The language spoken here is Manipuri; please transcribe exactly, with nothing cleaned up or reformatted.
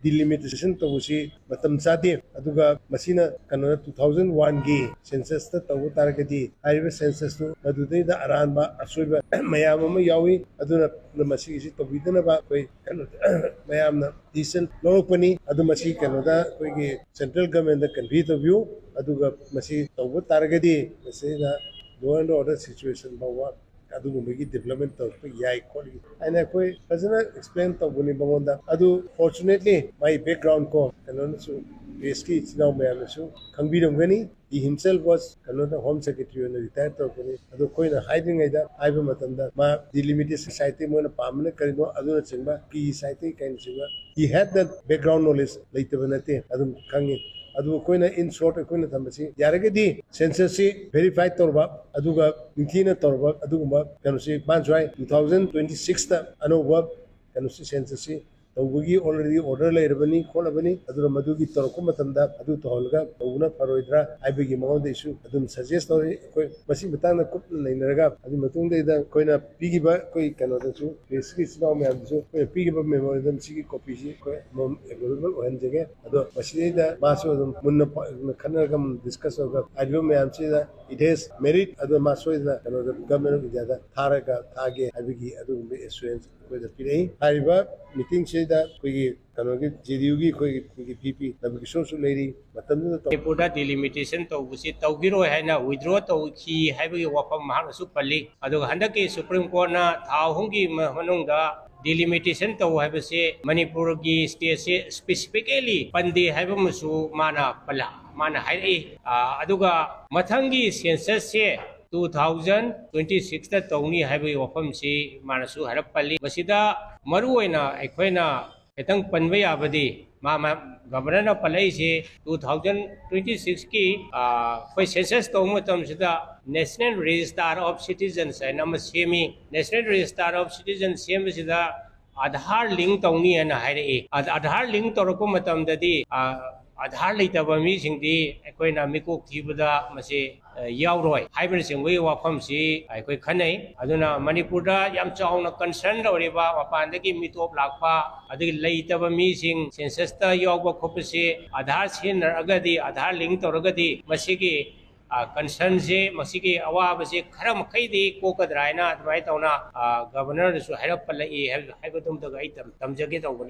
ꯗꯤꯂꯤꯃꯤꯇꯦꯁꯟ ꯇꯧꯕꯁꯤ ꯃꯇꯝ ꯆꯥꯗꯦ꯫ ꯑꯗꯨꯒ ꯃꯁꯤꯅ ꯀꯩꯅꯣꯗ two thousand one ꯒꯤ ꯁꯦꯟꯁꯁꯇ ꯇꯧꯕ ꯇꯥꯔꯒꯗꯤ ꯍꯥꯏꯔꯤꯕ ꯁꯦꯟꯁꯁꯇꯨ ꯃꯗꯨꯗꯩꯗ ꯑꯔꯥꯟꯕ ꯑꯁꯣꯏꯕ ꯃꯌꯥꯝ ꯑꯃ ꯌꯥꯎꯏ꯫ ꯑꯗꯨꯅ ꯃꯁꯤꯒꯤꯁꯤ ꯇꯧꯕꯤꯗꯅꯕ ꯑꯩꯈꯣꯏ ꯀꯩꯅꯣ ꯃꯌꯥꯝꯅ ꯗꯤꯁꯤꯖꯟ ꯂꯧꯔꯛꯄꯅꯤ꯫ ꯑꯗꯨ ꯃꯁꯤ ꯀꯩꯅꯣꯗ ꯑꯩꯈꯣꯏꯒꯤ ꯁꯦꯟꯇ꯭ꯔꯦꯜ ꯒꯚꯔꯟꯃꯦꯟꯗ ꯀꯟꯚꯦ ꯇꯧꯕꯤꯌꯨ꯫ ꯑꯗꯨꯒ ꯃꯁꯤ ꯇꯧꯕ ꯇꯥꯔꯒꯗꯤ ꯃꯁꯤꯅ law and order situation ꯐꯥꯎꯕ ꯑꯗꯨꯒꯨꯝꯕꯒꯤ ꯗꯤꯕ꯭ꯂꯞꯃꯦꯟ ꯇꯧꯔꯛꯄ ꯌꯥꯏ ꯈꯣꯠꯂꯤ ꯍꯥꯏꯅ ꯑꯩꯈꯣꯏ ꯐꯖꯅ ꯑꯦꯛꯁꯄ꯭ꯂꯦꯟ ꯇꯧꯕꯅꯤ ꯃꯉꯣꯟꯗ꯫ ꯑꯗꯨ fortunately ꯃꯥꯏ ꯕꯦꯛꯒ꯭ꯔꯥꯎꯟ ꯀꯣ ꯀꯩꯅꯣꯅꯁꯨ, ꯄ꯭ꯔꯦꯁꯀꯤ ꯏꯆꯤꯟ ꯏꯅꯥꯎ ꯃꯌꯥꯝꯅꯁꯨ ꯈꯪꯕꯤꯔꯝꯒꯅꯤ꯫ He himself was ꯀꯩꯅꯣꯗ ꯍꯣꯝ ꯁꯦꯀ꯭ꯔꯦꯇꯔꯤ ꯑꯣꯏꯅ ꯔꯤꯇꯥꯌꯔ ꯇꯧꯔꯛꯄꯅꯤ꯫ ꯑꯗꯣ ꯑꯩꯈꯣꯏꯅ ꯍꯥꯏꯗ꯭ꯔꯤꯉꯩꯗ, ꯍꯥꯏꯕ ꯃꯇꯝꯗ ꯃꯥ ꯗꯤꯂꯤꯃꯤꯇꯦꯁꯟ ꯁꯥꯏꯠꯇꯒꯤ ꯃꯣꯏꯅ ꯄꯥꯝꯕꯅ ꯀꯔꯤꯅꯣ ꯑꯗꯨꯅꯆꯤꯡꯕ, ꯀꯤ ꯁꯥꯏꯠꯇꯒꯤ ꯀꯔꯤꯅꯆꯤꯡꯕ, he had that background knowledge ꯂꯩꯇꯕ ꯅꯠꯇꯦ, ꯑꯗꯨꯝ ꯈꯪꯉꯤ꯫ ꯑꯗꯨꯕꯨ ꯑꯩꯈꯣꯏꯅ in short ꯑꯩꯈꯣꯏꯅ ꯊꯝꯕꯁꯤ ꯌꯥꯔꯒꯗꯤ ꯁꯦꯟꯁꯁꯁꯤ ꯚꯦꯔꯤꯐꯥꯏ ꯇꯧꯔꯕ ꯑꯗꯨꯒ ꯅꯤꯡꯊꯤꯅ ꯇꯧꯔꯕ ꯑꯗꯨꯒꯨꯝꯕ ꯀꯩꯅꯣꯁꯤ ꯃꯥꯅꯁꯨ ꯍꯥꯏ two thousand twenty sixꯇ ꯑꯅꯧꯕ ꯀꯩꯅꯣꯁꯤ ꯁꯦꯟꯁꯁꯁꯤ ꯇꯧꯕꯒꯤ already order ꯂꯩꯔꯕꯅꯤ ꯈꯣꯠꯂꯕꯅꯤ, ꯑꯗꯨꯅ ꯃꯗꯨꯒꯤ ꯇꯧꯔꯛꯄ ꯃꯇꯝꯗ ꯑꯗꯨ ꯇꯧꯍꯜꯂꯒ ꯇꯧꯕꯅ ꯐꯔꯣꯏꯗ꯭ꯔꯥ ꯍꯥꯏꯕꯒꯤ ꯃꯉꯣꯟꯗ issue ꯑꯗꯨꯝ suggest ꯇꯧꯔꯤ꯫ ꯑꯩꯈꯣꯏ ꯃꯁꯤ ꯃꯇꯥꯡꯗ ꯀꯨꯞꯅ ꯅꯩꯅꯔꯒ ꯑꯗꯨꯒꯤ ꯃꯇꯨꯡꯗꯩꯗ ꯑꯩꯈꯣꯏꯅ ꯄꯤꯈꯤꯕ ꯑꯩꯈꯣꯏ ꯀꯩꯅꯣꯗꯁꯨ, ꯄ꯭ꯔꯦꯁꯀꯤ ꯏꯆꯤꯟ ꯏꯅꯥꯎ ꯃꯌꯥꯝꯗꯁꯨ ꯑꯩꯈꯣꯏꯅ ꯄꯤꯈꯤꯕ memorandum ꯁꯤꯒꯤ copy ꯁꯤ ꯑꯩꯈꯣꯏ ꯑꯃꯃꯝ available ꯑꯣꯏꯍꯟꯖꯒꯦ꯫ ꯑꯗꯣ ꯃꯁꯤꯗꯩꯗ ꯃꯥꯁꯨ ꯑꯗꯨꯝ ꯃꯨꯟꯅ ꯄ-, ꯈꯟꯅꯔꯒ ꯑꯃꯨꯛ discuss ꯇꯧꯔꯒ ꯍꯥꯏꯔꯤꯕ ꯃꯌꯥꯝꯁꯤꯗ it has merit ꯑꯗꯨ ꯃꯥ ꯁꯣꯏꯗꯅ ꯀꯩꯅꯣꯗ Government of Indiaꯗ ꯊꯥꯔꯒ ꯊꯥꯒꯦ ꯍꯥꯏꯕꯒꯤ ꯑꯗꯨꯒꯨꯝꯕ assurance ꯑꯩꯈꯣꯏꯗ ꯄꯤꯔꯛꯏ꯫ ꯍꯥꯏꯔꯤꯕ meeting ꯁꯤꯗ ꯑꯩꯈꯣꯏꯒꯤ ꯀꯩꯅꯣꯒꯤ, ꯖꯦ ꯗꯤ ꯌꯨꯒꯤ ꯑꯩꯈꯣꯏꯒꯤ, ꯑꯩꯈꯣꯏꯒꯤ ꯚꯤ ꯄꯤ ꯅꯕꯀꯤꯁꯣꯔꯁꯨ ꯂꯩꯔꯤ꯫ ꯃꯇꯝꯗꯨꯗ ꯇꯧ- ꯃꯅꯤꯄꯨꯔꯗ ꯗꯤꯂꯤꯃꯤꯇꯦꯁꯟ ꯇꯧꯕꯁꯤ ꯇꯧꯈꯤꯔꯣꯏ ꯍꯥꯏꯅ withdraw ꯇꯧꯈꯤ ꯍꯥꯏꯕꯒꯤ ꯋꯥꯐꯝ ꯃꯍꯥꯛꯅꯁꯨ ꯄꯜꯂꯤ꯫ ꯑꯗꯨꯒ ꯍꯟꯗꯛꯀꯤ ꯁꯨꯄ꯭ꯔꯤꯝ ꯀꯣꯔꯠꯅ ꯊꯥ ꯑꯍꯨꯝꯒꯤ ꯃ-, ꯃꯅꯨꯡꯗ ꯗꯤꯂꯤꯃꯤꯇꯦꯁꯟ ꯇꯧ ꯍꯥꯏꯕꯁꯦ ꯃꯅꯤꯄꯨꯔꯒꯤ ꯁ꯭ꯇꯦꯠꯁꯦ specifically ꯄꯟꯗꯦ ꯍꯥꯏꯕ ꯑꯃꯁꯨ ꯃꯥꯅ ꯄꯜꯂ-, ꯃꯥꯅ ꯍꯥꯏꯔꯛꯏ꯫ ꯑ, ꯑꯗꯨꯒ ꯃꯊꯪꯒꯤ ꯁꯦꯟꯁꯁꯁꯦ two thousand twenty sixꯇ ꯇꯧꯅꯤ ꯍꯥꯏꯕꯒꯤ ꯋꯥꯐꯝꯁꯤ ꯃꯥꯅꯁꯨ ꯍꯥꯏꯔꯞ ꯄꯜꯂꯤ꯫ ꯃꯁꯤꯗ ꯃꯔꯨꯑꯣꯏꯅ ꯑꯩꯈꯣꯏꯅ ꯈꯤꯇꯪ ꯄꯟꯕ ꯌꯥꯕꯗꯤ ꯃꯥ, ꯃꯥ, ꯒꯚꯔꯅꯔꯅ ꯄꯜꯂꯛꯏꯁꯦ two thousand twenty sixꯀꯤ, ꯑ, ꯑꯩꯈꯣꯏ ꯁꯦꯟꯁꯁ ꯇꯧꯕ ꯃꯇꯝꯁꯤꯗ National Register of Citizens ꯍꯥꯏꯅ ꯑꯃ ꯁꯦꯝꯃꯤ꯫ National Register of Citizens ꯁꯦꯝꯕꯁꯤꯗ ꯑꯥꯙꯥꯔ ꯂꯤꯡ ꯇꯧꯅꯤ ꯍꯥꯏꯅ ꯍꯥꯏꯔꯛꯏ꯫ ꯑꯥ-, ꯑꯥꯙꯥꯔ ꯂꯤꯡ ꯇꯧꯔꯛꯄ ꯃꯇꯝꯗꯗꯤ, ꯑ, ꯑꯥꯙꯥꯔ ꯂꯩꯇꯕ ꯃꯤꯁꯤꯡꯗꯤ ꯑꯩꯈꯣꯏꯅ ꯃꯤꯀꯣꯛ ꯊꯤꯕꯗ ꯃꯁꯤ, ꯑ, ꯌꯥꯎꯔꯣꯏ ꯍꯥꯏꯕꯅꯆꯤꯡꯕꯒꯤ ꯋꯥꯐꯝꯁꯤ ꯑꯩꯈꯣꯏ ꯈꯟꯅꯩ꯫ ꯑꯗꯨꯅ ꯃꯅꯤꯄꯨꯔꯗ ꯌꯥꯝ ꯆꯥꯎꯅ concern ꯇꯧꯔꯤꯕ, ꯃꯄꯥꯟꯗꯒꯤ ꯃꯤꯇꯣꯞ ꯂꯥꯛꯄ, ꯑꯗꯒꯤ ꯂꯩꯇꯕ ꯃꯤꯁꯤꯡ census ꯇ ꯌꯥꯎꯕ ꯈꯣꯠꯄꯁꯤ ꯑꯥꯙꯥꯔ ꯁꯤꯖꯤꯟꯅꯔꯒꯗꯤ, ꯑꯥꯙꯥꯔ link ꯇꯧꯔꯒꯗꯤ ꯃꯁꯤꯒꯤ, ꯑ, concern ꯁꯤ, ꯃꯁꯤꯒꯤ ꯑꯋꯥꯕꯁꯤ ꯈꯔ ꯃꯈꯩꯗꯤ ꯀꯣꯛꯀꯗ꯭ꯔꯥ ꯍꯥꯏꯅ ꯑꯗꯨꯃꯥꯏꯅ ꯇꯧꯅ, ꯑ, Governor ꯅꯁꯨ ꯍꯥꯏꯔꯞ ꯄꯜꯂꯛꯏ ꯍꯥꯏꯕ, ꯍꯥꯏꯕꯗꯨꯝꯇꯒ ꯑꯩ ꯇꯝ-, ꯇꯝꯖꯒꯦ ꯇꯧꯕꯅꯤ꯫